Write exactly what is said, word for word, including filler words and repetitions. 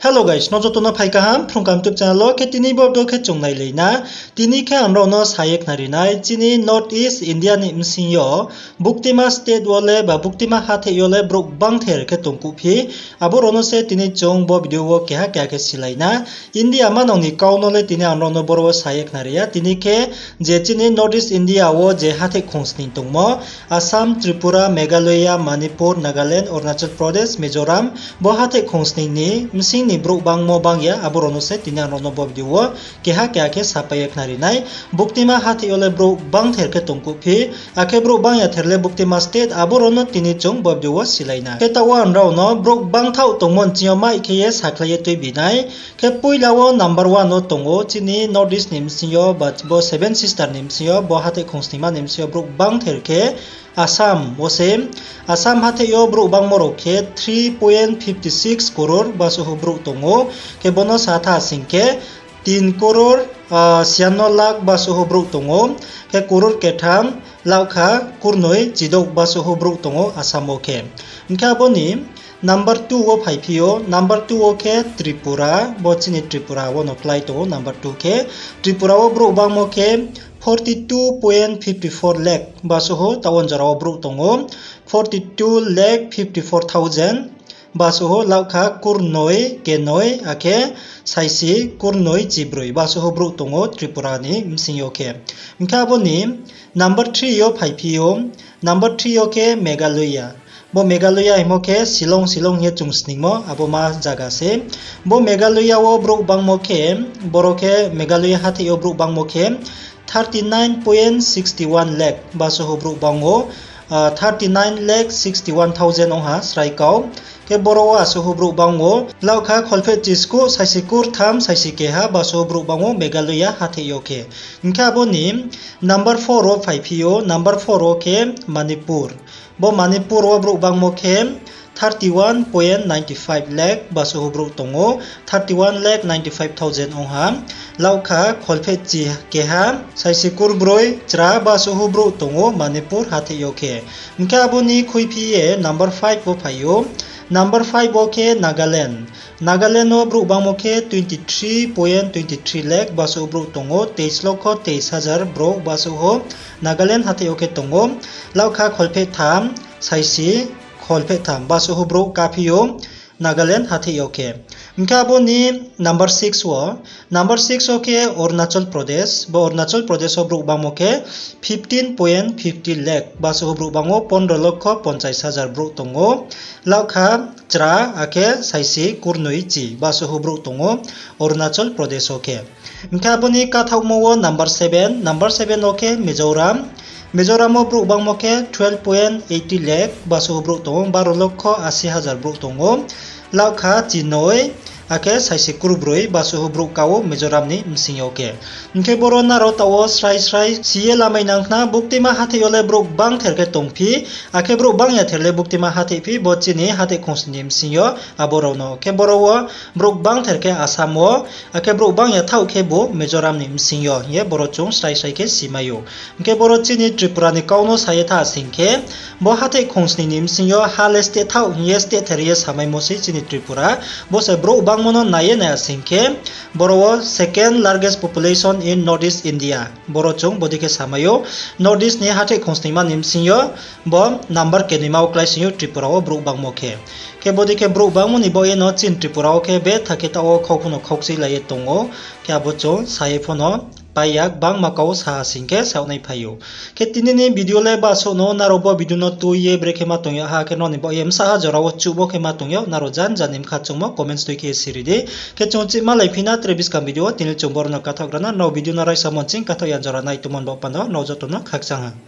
Hello guys, nrao joto no phai kaham Phrung Kaham YouTube channel wo. Khe tini bo video khe chung nailai na. Tini khe ang nrao no sa ye khnari nai, chini North East India ni bsing yo buktima state wo le ba buktima hatheh yo le brouh bangther khe tongkuh phi, abo rao no se tini chung bo video wo keha keha khe silai na. India manang ni kau no le tini ang nrao no boro wo sa ye khnari ya. Tini khe je chini North East India wo je hatheh khongsning tongmo, Assam, Tripura, Meghalaya, Manipur, Nagaland, Arunachal Pradesh, Mizoram, bo hatheh khongsning ni bsing ni brouh bangmo bang ya, abo rao no se tini ang nrao no bo video wo keha keha khe sapai ye khnari nai. Buktima hatheh yo le brouh bangther khe tongkuh phi, akhe brouh bang ya ther le buktima state, abo rao no tini chung bo video wo silai na. Khe taoh wo ang nrao no brouh bangthaoh tongmo nching yo mai khe ye sakhlai ye tuibi nai. Khe poila wo number one wo tong ou chini North East ni bsing yo, bo Seven Sister ni bsing yo, bo hatheh khongsningma ni bsing yo brouh bangther khe Assam wo se. Assam hatheh yo brouh bangmo rao khe three point five six crore basuhu brouh tong ou. Khe bo no sa tha sing khe tin crore, ah, siyanno lakh basuhu brouh tong ou. Khe crore ketham lakh kurnoi chidouh basuhu brouh tong ou Assam wo khe. Hing khe abo ni number two wo phaiphi ou, number two wo khe Tripura, bo chini Tripura wo no klái tong ou number two khe. Tripura wo brouh bangmo khe forty two point fifty four lakh basuhu, taoh wo jora wo brouh tong ou forty two lakh fifty four thousand basuhu, lakh kurnoi kenoi akhe saisi kurnoi chibroi basuhu brouh tong ou Tripura ni bsing yo khe. Hing khe abo ni number three yo phaiphi ou, number three yo khe Meghalaya. Bo Meghalaya hingmo khe Shillong, Shillong hing ye chung sningmo, abo ma zaga se. Bo Meghalaya wo brouh bangmo khe, boro khe Meghalaya hatheh yo brouh bangmo khe thirty nine point six one lakh basuhu brouh bang ou, ah, thirty nine lakh sixty one thousand ong ha srai kau. Khe boro wo asuhu brouh bang ou, lakh kholpheh chiskuh saisi kurtham saisi keha basuhu brouh bang ou Meghalaya hatheh yo khe. Hing khe abo ni number four wo phaiphi ou, number four wo khe Manipur. Bo Manipur wo brouh bangmo khe thirty one point nine five lakh basuhu brouh tong ou, thirty one lakh ninety five thousand ong ha, lakh kholpheh chi keha saisi kurbroi chra basuhu brouh tong ou Manipur hatheh yo khe. Hing khe abo ni khuiphi ye number five wo phai ou, number five wo khe Nagaland. Nagaland wo brouh bangmo khe twenty three point twenty three lakh basuhu brouh tong ou, teis lokho teis hajar brouh basuhu Nagaland hatheh yo khe tong ou, lakh kholpheh tham saisi kholpheh tham basuhu brouh kaphi ou Nagaland hatheh yo khe. Hing khe abo ni number six wo, number six wo khe Arunachal Pradesh, bo Arunachal Pradesh wo brouh bangmo khe fifteen point fifty lakh basuhu brouh bang ou, pondro lokho ponchais hajar brouh tong ou, lakh chra akhe saisi kurnoi chi basuhu brouh tong ou Arunachal Pradesh wo khe. Hing khe abo ni kathaohmo wo number seven, number seven wo khe Mizoram. Mizoram wo brouh bangmo khe twelve point eighty lakh basuhu brouh tong ou, baro lokho asi hajar brouh tong ou, lakh chinoi akhe saisi kurbroi basuhu brouh ka ou Mizoram ni bsing yo khe. Hing khe boro nrao taoh wo srai srai si ye lamai nang khna, buktima hatheh yo le brouh bangther khe tongphi, akhe brouh bang ya ther le buktima hatheh phi, bo chini hatheh khongsni ni bsing yo abo rao no. Khe boro wo brouh bangther khe Assam wo, akhe brouh bang ya thaoh khebu Mizoram ni bsing yo hing ye boro chung srai srai khe simai ou. Hing khe boro chini Tripura ni kau no sa ye tha sing khe, bo hatheh khongsni ni bsing yo ha le state thaoh hing ye state ther ye samaimo sei chini Tripura. Bo se brouh bangmo no nai ye nai ya sing khe, boro wo second largest population in North East India. Boro chung bodei khe samai ou, North East ni hatheh khongsningma ni bsing yo bo number kenoima wo klái sing ou Tripura wo brouh bangmo khe. Khe bodei khe brouh bangmo ni baoh ye no chini Tripura wo khe betha khe taoh wo khau pho no khaukchilai ye tong ou. Khe abo chung sa ye pho no pai ya, gbangma kau sa ha sing khe saonai phai ou. Khe tini ni video le basuh no, nrao bo video no tui ye brekhe ma tong yag ha, khe nrao ni baoh ye bsa ha jora wo chuh bo khe ma tong yag, nrao jan jan ni bkha chungmo comments tui khe siri di. Khe chung chihmalai phi na tre buskang video wo, tini chung boro no kathaoh gra na, nrao video no raisa mo nching kathaoh ya jora nai tongmo ni baoh panda wo nrao joto no khakchang ha.